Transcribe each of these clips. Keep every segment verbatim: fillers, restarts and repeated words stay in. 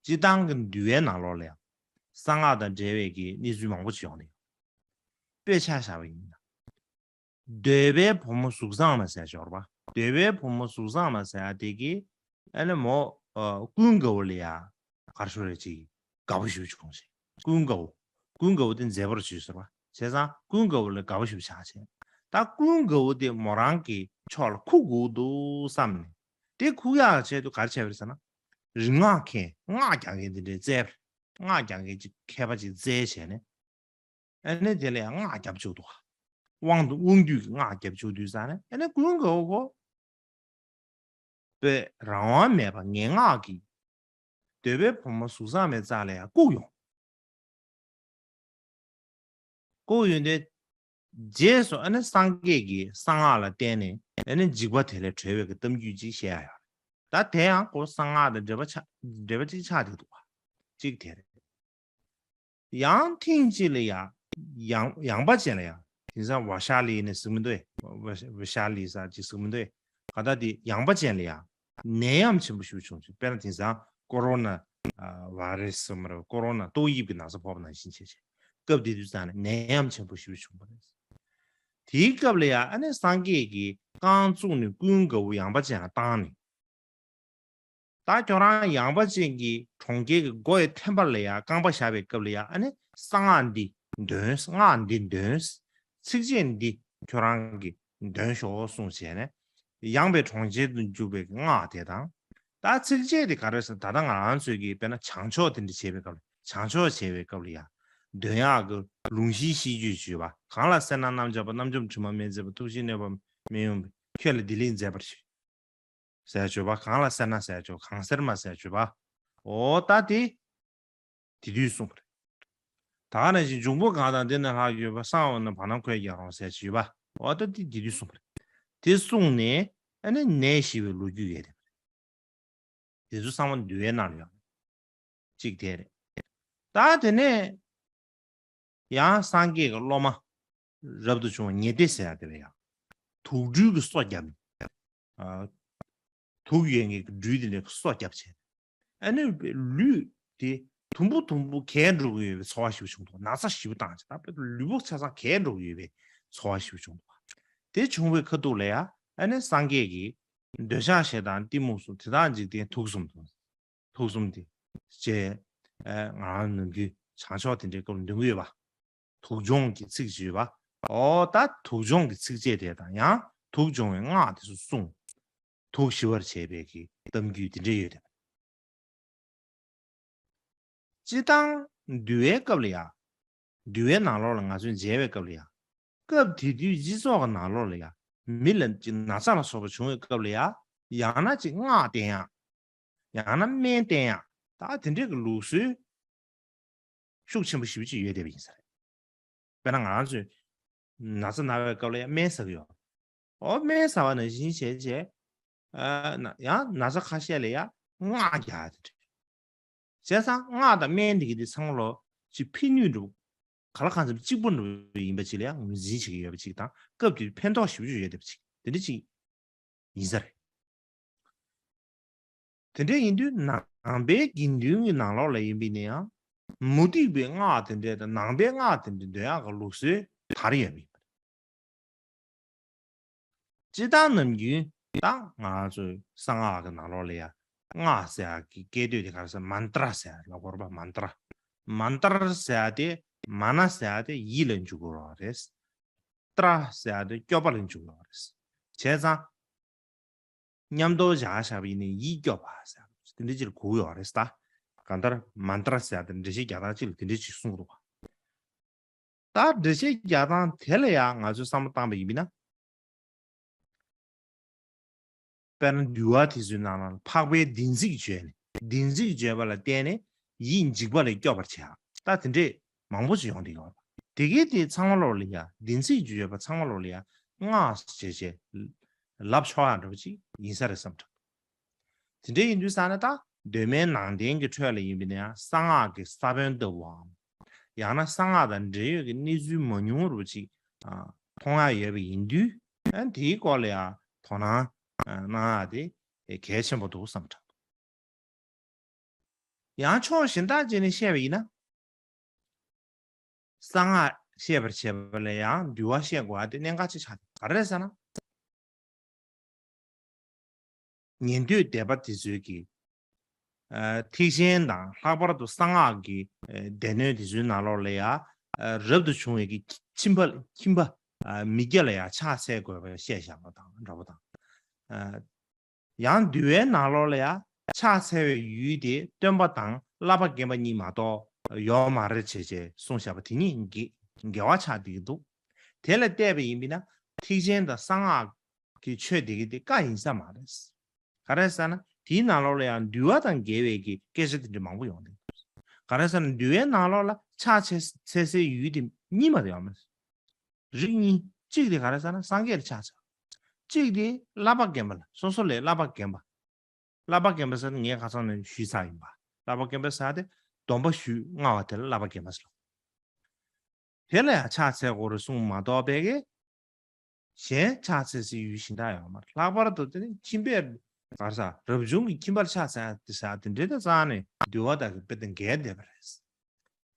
སྤྱིར་བཏང་གི་འདུལ་བའི་ནང་ལོགས་ལ་ཡང་གསང་སྔགས་དང་འབྲེལ་བའི་གི་གནས་ཚུལ་མང་པོ་ཅིག་ཡོང་ནས་དཔེ་ཆ་བཞག་པ་ཡིན་ན། འདོད་པའི་བུ་མོ་གཟུགས་བཟང་མ་ཟེར་ཡ་ཅིག་ཡོད་རེད་པ། འདོད་པའི་བུ་མོ་གཟུགས་བཟང་མ་ཟེར་ཡ་དེ་གིས་ཨ་ནི་མོ་ཨ་ཀུན་དགའ་བོ་ལ་ཡ་ག་རེ་ཞུ་རེད་ཅིག་དགའ་པོ་ཞེ་པོ་བྱུང་ཞིང་། ཀུན་དགའ་བོ། ཀུན་དགའ་བོ་དེ་མཛེས་པར་བྱོས་ཟེར་བ། བྱས་ཙང་ཀུན་དགའ་བོ་ལ་དགའ་པོ་ཞེ་པོ་ཆགས་བྱས། ད་ཀུན་དགའ་བོ་དེ་མོ་རང་གི་ཕྱོགས་ལ་ཁུག་དགོས་འདུག་བསམ་ནས། དེ་ཁུག་ཡག་ཆེད་དུ་ག་རེ་བྱས་པ་རེད་ཟེར་ན། རིག་སྔགས་མཁན་སྔགས་རྒྱག་མཁན་དེ་འདྲའི་བཙལ། སྔགས་རྒྱག་མཁན་ཅིག་མཁས་པ་ཅིག་བཙལ་བྱས་ནས། ཨ་ནི་དེ་ལ་ཡང་སྔགས་རྒྱབ་བཅུག་འདུག་དབང་དུ་དབང་སྡུད་ཀྱི་སྔགས་རྒྱབ་བཅུག་དུས་ཙང་ནས་ཨ་ནི་ཀུན་དགའ་བོ་ཁོ། པའི་རང་དབང་མེད་པ་ངན་སྔགས་ཀྱིས། འདོད་པའི་བུ་མོ་གཟུགས་བཟང་མའི་རྩ་ལ་ཡང་བཀུག་ཡོང་། བཀུག་ཡོང་དུས། རྗེས་སུ་ཨ་ནི་སངས་རྒྱས་ཀྱིས་གསང་སྔགས་ལ་བརྟེན་ནས་ཨ་ནི་འཇིགས་པ་དེ་ལས་གྲོལ་བའི་གི་གཏམ་རྒྱུད་ཅིག་བཤད་ཡ་ཡོད་རེད། ད་དེ་ཡང་ཁོ་གསང་སྔགས་དང་འབྲེལ་བ་ཆགས་འབྲེལ་བ་ཅིག་ཆགས་བསྡད་འདུག་པ། གཅིག་དེ་རེད། ཡང་ཐེངས་གཅིག་ལ་ཡང་ཡང་ཡངས་པ་ཅན་ལ་ཡང་དེང་སང་ཝ་ཤ་ལི་ནས་ཟེར་གི་མི་འདུག་ཨེ། ཝ་ཤ་ལི་ཟེར་ཅིག་ཟེར་གི་མི་འདུག་ཨེ། ག་ད་དེ་ཡངས་པ་ཅན་ལ་ཡང་ནད་ཡམས་ཆེན་པོ་ཞིག་བྱུང་ཞིང་། དཔེར་ན་དེང་སང་ཀོ་རོ་ན་ཝ་རེ་སི་ཟེར་མ་རེད། ཀོ་རོ་ན་ཏོག་དབྱིབས་ཀྱི་ན་ཚ་ཕོག་པ་ནང་བཞིན་བྱས་བྱས། སྐབས་དེ་དུས་ཙང་ནས་ནད་ཡམས་ཆེན་པོ་ཞིག་བྱུང་བ་རེད། དེའི་སྐབས་ལ་ཡང་ཨ་ནི་སངས་རྒྱས་ཀྱིས་རྐང་བཙུགས་ནས་ཀུན་དགའ་བོ་ཡངས་པ་ཅན་ལ་བཏང་ནས། ད་ཁྱོད་རང་ཡངས་པ་ཅན་གྱི་གྲོང་ཁྱེར་གྱི་སྒོ་ཡི་ཐེམ་པ་ལ་ཡང་རྐང་པ་བཞག་པའི་སྐབས་ལ་ཡང་ཨ་ནི་གསང་སྔགས་འདི་འདོན། སྔགས་འདི་འདོན། ཚིགས་བཅད་འདི་ཁྱོད་རང་གིས་འདོན་ཤོག་གསུངས་བྱས་ནས། ཡངས་པའི་གྲོང་ཁྱེར་དུ་འཇུག་པའི་སྔགས་དེ་དང་། ད་ཚིགས་བཅད་དེ་ག་རེ་ཟེར། ད་ལྟ་ང་རང་ཚོས་ཀྱིས་དཔེར་ན་བྱང་ཆོག་དེ་འདྲ་བྱེད་པའི་སྐབས་ལ། བྱང་ཆོག་བྱེད་པའི་སྐབས་ལ་ཡང་འདོན་ཡག་གི་ལུང་གཞིའི་ཤིས་བརྗོད་ཅིག་ཡོད་པ། གང་ལ་སེར་སྣ་རྣམས་བྱང་བ། རྣམ་འཇོམས་དྲི་མ་མེད་མཛད་པ། ཐུགས་རྗེས་གནོད་པ་མི་ཡོང་བའི། ཁྱོད་ལ་བདེ་ལེགས་མཛད་པར་ཤོག་ཟེར་བརྗོད་པ། གང་ལ་སེར་སྣ་ཟེར་བརྗོད། གང་སེར་མ་ཟེར་བརྗོད་པ། འོ་ད་དེ་དེ་དུས་གསུངས་པ་རེད། ད་ག་ནང་བཞིན་འབྱུང་པོ་གང་དང་དེ་ནས་ལྷག་ཡོད་པ། གསང་བ་རྣམས་བར་སྣང་ཁོས་ཀྱང་རུང་ཟེར་བརྗོད་པ། འོ་ད་དེ་དེ་དུས་གསུངས་པ་རེད། དེ་གསུངས་ནས་ཨ་ནི་ནད་ཞི་བའི་ལོ་རྒྱུས་ཡོད་དེ། དེ་ཚོ་ཚང་མ་འདུལ་བའི་ནང་ལ་ཡོད། གཅིག་དེ་རེད། ད་དེ་ནས་ཡང་སངས་རྒྱས་ཀྱི་སློབ་མ་རབ་ཏུ་བྱུང་བ་ཉེ་སྡེ་ཟེར་ཡ་དེ་ལ་ཡང་དུག་སྦྲུལ་གྱི་སོ་བརྒྱབ་ནས། ཨ། དུག་ཡོད་མཁན་གྱི་སྦྲུལ་དེ་འདྲའི་སོ་བརྒྱབ་བྱས། ཨ་ནི་ལུས་དེ་དུམ་བུ་དུམ་བུ་གས་འགྲོ་གི་ཡོད་པའི་ཚོར་བ་ཞིག་བྱུང་འདུག་ན་ཚ་ཞེ་པོ་བཏང་བྱས། ད་དཔེ་ལུས་པོ་ཆ་ཚང་གས་འགྲོ་གི་ཡོད་པའི་ཚོར་བ་ཞིག་བྱུང་འདུག་དེ་བྱུང་བའི་ཁ་ཐུག་ལ་ཡང་ཨ་ནི་སངས་རྒྱས་ཀྱིས། འདོད་ཆགས་ཞེ་སྡང་གཏི་མུག་གསུམ། དེ་དག་འཇིག་རྟེན་དུག་གསུམ་དུ། དུག་གསུམ་སྟེ། ཅེས། ཨ། ང་རང་ནམ་རྒྱུན་བྱང་ཆོག་དེ་འདྲའི་སྐོར་འདོན་གྱི་ཡོད་པ། དུག་སྦྱོང་གི་ཚིགས་བཅད་ཡོད་པ། འོ་ད་དུག་སྦྱོང་གི་ཚིགས་བཅད་དེ་དང་ཡང་དུག་སྦྱོང་བའི་སྔགས་དེ་ཚོ་གསུངས། དུག་ཞི་བར་བྱེད་པའི་གི་གཏམ་རྒྱུད་དེ་འདྲ་ཡོད་དེ། སྤྱིར་བཏང་འདུལ་བའི་སྐབས་ལ་ཡང་། འདུལ་བའི་ནང་ལོགས་ལ་ང་ཚོས་མཇལ་བའི་སྐབས་ལ་ཡང་། སྐབས་དེ་དུས་སྤྱི་ཚོགས་ཀྱི་ནང་ལོགས་ལ་ཡང་མི་ལ་ཅིག་ན་ཚ་ལ་སོགས་པ་བྱུང་བའི་སྐབས་ལ་ཡང་། ཡང་ན་ཅིག་སྔགས་བསྟན་ཡག་ཡང་ན་སྨན་བསྟན་ཡག་ད་དེ་འདྲའི་གི་ལུགས་སྲོལ་ཤུགས་ཆེན་པོ་ཞེ་པོ་ཅིག་ཡོད་བསྡད་པ་ཡིན་ས་རེད། དཔེར་ན་ང་རང་ཚོས་ན་ཚ་ན་བའི་སྐབས་ལ་ཡང་སྨན་ཟ་གི་ཡོད། ཨོ་སྨན་ཟ་བ་ནང་བཞིན་བྱས་བྱས། ཨ་ན་ཡང་ན་ཚ་ཁ་ཤས་ལ་ཡང་སྔགས་རྒྱག་ཡ་དེ་འདྲ། བྱས་ཙང་སྔགས་དང་སྨན་འདི་གི་འདི་ཚང་མ་ལོ་ཅིག་ཕན་ནུས་འདྲ་པོ། ག་ལ་གང་འཚམ་གཅིག་པུ་འདྲ་པོ་ཡིན་པ་ཅིག་ལ་ཡང་ངོས་འཛིན་བྱེད་ཀྱི་ཡོད་པ་ཅིག་དང་། སྐབས་དེར་ཕན་ཐོགས་ཞེ་པོ་ཅིག་ཡོད་བསྡད་པ་ཅིག་དེ་འདྲ་ཅིག་ཡིན་ས་རེད། དེ་འདྲ་ཡིན་དུས་ནང་པའི་དགེ་འདུན་གྱི་ནང་ལོགས་ལ་ཡིན་པ་ཡིན་ན་ཡང་། མུ་སྟེགས་པའི་སྔགས་དེ་འདྲ་དང་ནང་པའི་སྔགས་དེ་འདྲ་འདོན་ཡག་གི་ལུགས་སྲོལ་དར་ཡོད་པ་ཡིན་པ་རེད། སྤྱིར་བཏང་ནམ་རྒྱུན་ད་ང་ཚོའི་གསང་སྔགས་ཀྱི་ནང་ལོགས་ལ་ཡང་སྔགས་ཟེར་ཡག་གི་སྐད་དོད་དེ་ག་རེ་ཟེར། མན་ཏྲ་ཟེར་ཡག་ལབ་ཀྱི་ཡོད་རེད་པ། མན་ཏྲ། མན་ཏྲ་ཟེར་ཡག་དེ་མ་ན་ཟེར་ཡག་དེ་ཡིད་ལ་འཇུག་གི་ཡོད་རེད། ཏྲ་ཟེར་ཡག་དེ་སྐྱོབ་པ་ལ་འཇུག་གི་ཡོད་རེད། བྱས་ཙང་མཉམ་དུ་བཞག་བཞག་པ་ཡིན་ན་ཡིད་སྐྱོབ་པ་ཟེར་ཡག་དེ་འདྲ་ཅིག་ལ་གོ་གི་ཡོད་རེད་ད། གང་ལྟར་མན་ཏྲ་ཟེར་ཡག་དེ་འགྲེལ་བཤད་རྒྱག་སྟངས་ཅིག་ལ་དེ་འདྲ་ཅིག་གསུང་གི་འདུག་པ། ད་འགྲེལ་བཤད་རྒྱག་སྟངས་དེ་ལ་ཡང་ང་ཚོས་བསམ་བློ་བཏང་པ་ཡིན་ན། དཔེར་ན་འདུལ་བ་དེ་ཚོའི་ནང་ལ་འཕགས་པའི་བདེན་ཚིག་བརྗོད་ནས། བདེན་ཚིག་བརྗོད་པ་ལ་བརྟེན་ནས་ཡིད་འཇིགས་པ་ལས་སྐྱོབ་པར་བྱེད་ཡག་ད་དེ་འདྲས་མང་པོ་ཞིག་ཡོང་གི་ཡོད་རེད། དེ་གའི་དེ་ཚང་མ་ལོགས་ལ་ཡང་བདེན་ཚིག་བརྗོད་པ་ཚང་མ་ལོགས་ལ་ཡང་སྔགས་ཞེས་བྱས་ལབ་ཆོག་ཡག་འདྲ་པོ་ཅིག་ཡིན་ས་རེད་བསམ་དྲན། དེ་འདྲ་ཡིན་དུས་ཙང་ནས་ད་གདོད་མའི་ནང་བསྟན་གྱི་ཁྲོད་ལ་ཡིན་པ་ཡིན་ན་ཡང་གསང་སྔགས་ཀྱི་ས་བོན་ལྟ་བུའམ། ཡང་ན་གསང་སྔགས་དང་འབྲེལ་ཡོད་ཀྱི་གནས་ཚུལ་མང་ཉུང་རུ་ཅིག་ཨ་མཐོང་ཡག་ཡོད་པ་ཡིན་དུས། ཨ་དེའི་སྐོར་ལ་ཡང་དོ་སྣང་ཨ་གནང་ཡག་དེ་གལ་ཆེན་པོ་འདུག་བསམ་དྲན། ཡང་ཕྱོགས་གཞན་དག་ཅིག་ནས་བཤད་པ་ཡིན་ན། གསང་སྔགས་བཤད་པར་བྱེད་པ་ལ་ཡང་འདུལ་བ་བཤད་དགོས་པ་དེ་གནད་འགག་ཅིག་ཆགས་ཀྱི་ཡོད། ག་རེ་རེད་ཟེར་ན། ཉན་ཐོས་སྡེ་པ་དེ་ཚོའི་གི། ཨ། ཐེག་ཆེན་དང་ལྷག་པར་དུ་གསང་སྔགས་ཀྱི་ཨ་སྡེ་སྣོད་དེ་ཚོའི་ནང་ལོགས་ལ་ཡང་ཨ་རབ་ཏུ་བྱུང་བའི་གི་ཁྱིམ་པ། ཁྱིམ་པ་ཨ་མི་སྐྱ་ལ་ཡང་ཕྱག་འཚལ་དགོས་པ་བཤད་བཞག་པ་དང་འདྲ་པོ་དང་། ཨ། ཡང་འདུལ་བའི་ནང་ལོགས་ལ་ཡང་ཕྱག་འཚལ་བའི་ཡུལ་དེ་སྟོན་པ་དང་བསླབ་པ་རྒན་པ་གཉིས་མ་གཏོགས་ཡོད་མ་རེད་བྱས་བྱས་གསུངས་བཞག་པ་དེ་གཉིས་འགལ་འགལ་བ་ཆགས་བསྡད་ཀྱི་འདུག། དེ་ལ་བལྟས་པ་ཡིན་པས་ན་ཐེག་ཆེན་དང་གསང་སྔགས་ཀྱི་ཆོས་དེ་གི་དེ་བཀའ་ཡིན་ས་མ་རེད། ག་རེ་ཟེར་ན་དེའི་ནང་ལོགས་ལ་ཡང་འདུལ་བ་དང་འགལ་བའི་གི་སྐད་ཆ་དེ་འདྲ་མང་པོ་ཡོང་གི་འདུག། ག་རེ་ཟེར་ན་འདུལ་བའི་ནང་ལོགས་ལ་ཕྱག་འཚལ་འཚལ་སའི་ཡུལ་དེ་གཉིས་མ་གཏོགས་ཡོད་མ་རེད། རིགས་གཉིས། གཅིག་དེ་ག་རེ་ཟེར་ན་སངས་རྒྱས་ལ་ཕྱག་འཚལ། གཅིག་དེ་བསླབ་པ་རྒན་པ་ལ། སོ་སོ་ལས་བསླབ་པ་རྒན་པ། བསླབ་པ་རྒན་པ་ཟེར་ན་ངས་ཁ་སང་ནས་ཞུས་ཚར་ཡིན་པ། བསླབ་པ་རྒན་པ་ཟེར་དེ་སྡོམ་པ་ཞུས་མངགས་པ་དེ་ལ་བསླབ་པ་རྒན་པ་ཟེར། དེ་ལ་ཡང་ཕྱག་འཚལ་དགོས་རེད་གསུངས་མ་གཏོགས་པའི་གི་གཞན་ཕྱག་འཚལ་སའི་ཡུལ་གཞན་དག་ཡོད་མ་རེད། ལྷག་པར་དུ་དེ་ནི་ཁྱིམ་པས་ག་རེ་ཟེར། རབ་བྱུང་གི་ཁྱིམ་པར་ཕྱག་འཚལ་དེ་ཟེར་དེ་འདྲའི་དེ་རྩ་ནས་འདུལ་བ་དག་གི་དཔེ་དང་འགལ་བསྡད་པ་རེད།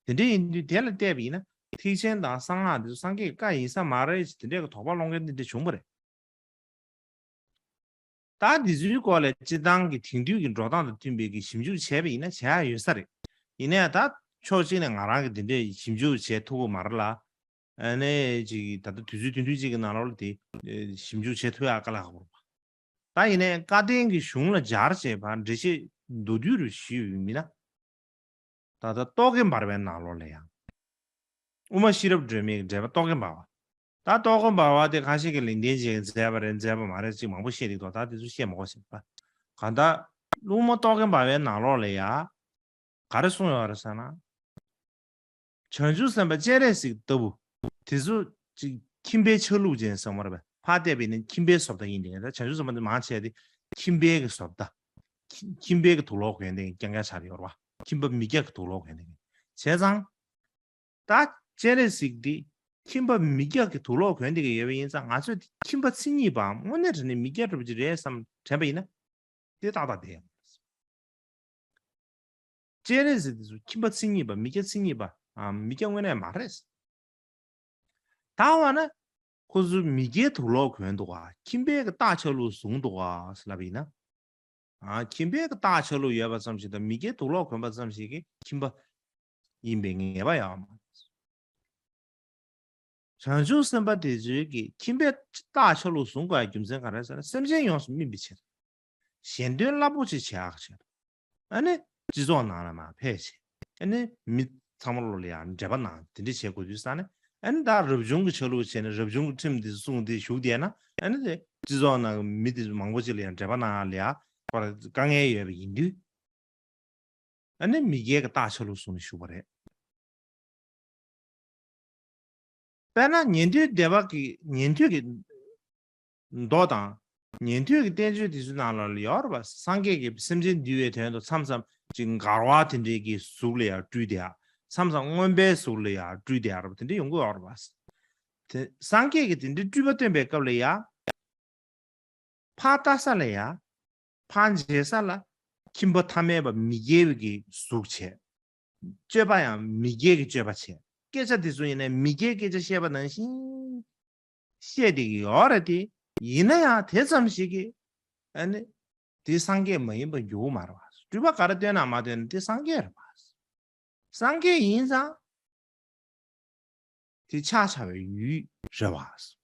དེ་འདྲ་ཡིན་དུས་དེ་ལ་བལྟས་པ་ཡིན་ན་ཐེག་ཆེན་དང་གསང་སྔགས་འདི་ཚོ་སངས་རྒྱས་ཀྱི་བཀའ་ཡིན་ས་མ་རེད་ཅེས་དེ་འདྲའི་གི་དོགས་པ་སློང་མཁན་འདི་འདྲ་བྱུང་བ་རེད། ད་འདི་ཚོའི་སྐོར་ལ་སྤྱིར་བཏང་གི་དེང་དུས་ཀྱི་འགྲོ་སྟངས་དང་མཐུན་པའི་གི་ཞིབ་འཇུག་བྱས་པ་ཡིན་ན་བྱ་ཡག་ཡོད་ས་རེད། ཡིན་ནའི་ད་ཕྱོགས་གཅིག་ནས་ང་རང་གི་འདི་འདྲའི་ཞིབ་འཇུག་བྱེད་ཐུབ་ཀྱི་མ་རེད་ལ། ཨ་ནི་ཅིག་ད་ལྟ་དུས་ཚོད་ཐུང་ཐུང་ཅིག་གི་ནང་ལོགས་ལ་དེ་ཞིབ་འཇུག་བྱེད་ཐུབ་ཡག་དཀའ་ལས་ཁག་པོ་རེད་པ། ད་ཡིན་ནའི་བཀའ་བསྟན་གྱི་གཞུང་ལ་སྦྱར་བྱས་པ་འགྲེལ་བཤད་མདོར་བསྡུས་རུ་ཞུས་པ་ཡིན་ན། ད་ལྟ་རྟོག་གེ་འབར་བའི་ནང་ལོགས་ལ་ཡང་། དབུ་མ་ཤེས་རབ་སྒྲོན་མེའི་འགྲེལ་པ་རྟོག་གེ་འབར་བ། ད་རྟོག་གེ་འབར་བ་དེ་ཁ་ཤས་ཀྱིས་ལེགས་ལྡན་འབྱེད་མཛད་པ་རེད་མཛད་པ་མ་རེད་ཅིག་མང་པོ་བཤད་འདུག། ད་དེ་ཚོ་བཤད་མ་དགོས་ཟེར་པ། གང་ལྟར་དབུ་མ་རྟོག་གེ་འབར་བའི་ནང་ལོགས་ལ་ཡང་། ག་རེ་གསུངས་ཡོད་རེད་ཟེར་ན། བྱང་ཆུབ་སེམས་དཔའ་སྤྱན་རས་གཟིགས་ལྟ་བུ། དེ་ཚོ་ཅིག་ཁྱིམ་པའི་ཆ་ལུགས་ཅན་ཟེར་བ་རེད་པ། ཕར་བལྟས་པ་ཡིན་ན་ཁྱིམ་པའི་བཟོ་ལྟ་ཡིན་ཏེ། ད་བྱང་ཆུབ་སེམས་དཔའ་འདི་མང་ཆེ་བ་དེ་ཁྱིམ་པའི་གི་བཟོ་ལྟ། ཁྱི་ཁྱིམ་པའི་གི་དུག་ལོག་གོན་ཏེ་རྐྱང་རྐྱང་ཆགས་ཡོད་རེད་པ། ཁྱིམ་པ་མི་སྐྱ་གི་དུག་ལོག་གོན་ཏེ། བྱས་ཙང་། ད་སྤྱན་རས་གཟིགས་འདི་ཁྱིམ་པ་མི་སྐྱ་གི་དུག་ལོག་གོན་ཏེ་གི་ཡོད་པ་ཡིན་ཙང་ང་ཚོས་དེ་ཁྱིམ་པ་མཚན་ཉིད་པའམ་དངོས་གནས་དྲང་གནས་མི་སྐྱ་འདྲ་པོ་ཅིག་རེད་བསམ་དྲན་པ་ཡིན་ན། དེ་ཏག་ཏག་བསྡད་ཡོང་། སྤྱན་རས་གཟིགས་དེ་ཚོ་ཁྱིམ་པ་མཚན་ཉིད་པ་མི་སྐྱ་མཚན་ཉིད་པའམ་མི་སྐྱ་དངོས་གནས་མ་རེད། ད་བ་ན། ཁོ་ཚོ་མི་སྐྱའི་དུག་ལོག་གོན་འདུག་ག། ཁྱིམ་པའི་གི་རྟགས་ཆ་ལུགས་བཟུང་འདུག་ག་ཟེར་ལབ་པ་ཡིན་ན། ཨ། ཁྱིམ་པའི་གི་རྟགས་ཆ་ལུགས་ཡོད་པ་ཙམ་ཞིག་དང་མི་སྐྱའི་དུག་ལོག་གོན་པ་ཙམ་ཞིག་གིས་ཁྱིམ་པ་ཡིན་པའི་ངེས་པ་ཡོད་མ་རེད། བྱང་ཆུབ་སེམས་དཔའ་དེ་ཚོའི་གི་ཁྱིམ་པའི་རྟགས་ཆ་ལུགས་བཟུང་དགོས་པའི་རྒྱུ་མཚན་ག་རེ་ཟེར་ན་སེམས་ཅན་ཡོངས་སུ་སྨིན་པའི་ཕྱིར། གཞན་དོན་རླབས་པོ་ཆེ་བྱེད་ཡག་ཕྱིར། ཨ་ནི་སྤྱི་ཚོགས་ནང་ལ་མར་ཕེབས་བྱས། ཨ་ནི་མི་ཚང་མ་ལོ་ལ་ཡང་འབྲེལ་པ་གནང་དེ་འདྲ་བྱེད་དགོས་དུས་ས་ནས་ཨ་ནི་ད་རབ་བྱུང་གི་ཆ་ལུགས་བྱས་ནས་རབ་བྱུང་གི་ཁྲིམས་དེ་སྲུང་དེ་བཞུགས་བསྡད་ན་ཨ་ནི་དེ་སྤྱི་ཚོགས་ནང་གི་མི་དེ་མང་པོ་ཅིག་ལ་ཡང་འབྲེལ་པ་གནང་ཡག་ལ་ཡང་དཀའ་ངལ་ཡོད་པ་ཡིན་དུས། ཨ་ནི་མི་སྐྱའི་གི་རྟགས་ཆ་ལུགས་བཟུང་ནས་བཞུགས་པ་རེད། དཔེར་ན་ཉན་ཐོས་སྡེ་པ་གི་ཉན་ཐོས་ཀྱི་མདོ་དང་། ཉན་ཐོས་ཀྱི་བསྟན་བཅོས་དེ་ཚོའི་ནང་ལ་ཡོད་རེད་པ། སངས་རྒྱས་ཀྱིས་སེམས་ཅན་འདུལ་བའི་དོན་དུ་མཚམས་མཚམས་ཅིག་མགར་བ་དེ་འདྲའི་གི་གཟུགས་ལ་ཡང་སྤྲུལ་ཏེ་ཡང་མཚམས་མཚམས་རྔོན་པའི་གཟུགས་ལ་ཡང་སྤྲུལ་ཏེ་ཡང་རེད་པ། དེ་འདྲ་ཡོང་གི་ཡོད་རེད་པ། དེ་སངས་རྒྱས་ཀྱིས་དེ་འདྲའི་སྤྲུལ་པ་སྟོན་པའི་སྐབས་ལ་ཡང་། ཕར་ལྟ་ས་ལ་ཡ། ཕར་མཇལ་ས་ལ། ཁྱིམ་པ་ཐ་མལ་པ་མི་སྐྱའི་གི་གཟུགས་བྱས། སྤྱོད་པ་ཡང་མི་སྐྱའི་གི་སྤྱོད་པ་བྱས། སྐད་ཆ་དེ་ཚོ་ཡིན་ནའི་མི་སྐྱའི་སྐད་ཆ་བཤད་པ་ནང་བཞིན། བཤད་བསྡད་ཀྱི་ཡོད་རེད་དེ། ཡིན་ན་ཡང་དེ་ཙམ་ཞིག་གིས། ཨ་ནི། དེ་སངས་རྒྱས་མ་ཡིན་པར་འགྱུར་མ་རེད་པ། སྤྲུལ་པ་ག་རེ་སྟོན་ན་མ་སྟོན་ན་དེ་སངས་རྒྱས་རེད་པ། སངས་རྒྱས་ཡིན་ཙང་། དེ་ཕྱག་བྱ་བའི་ཡུལ་རེད་པ།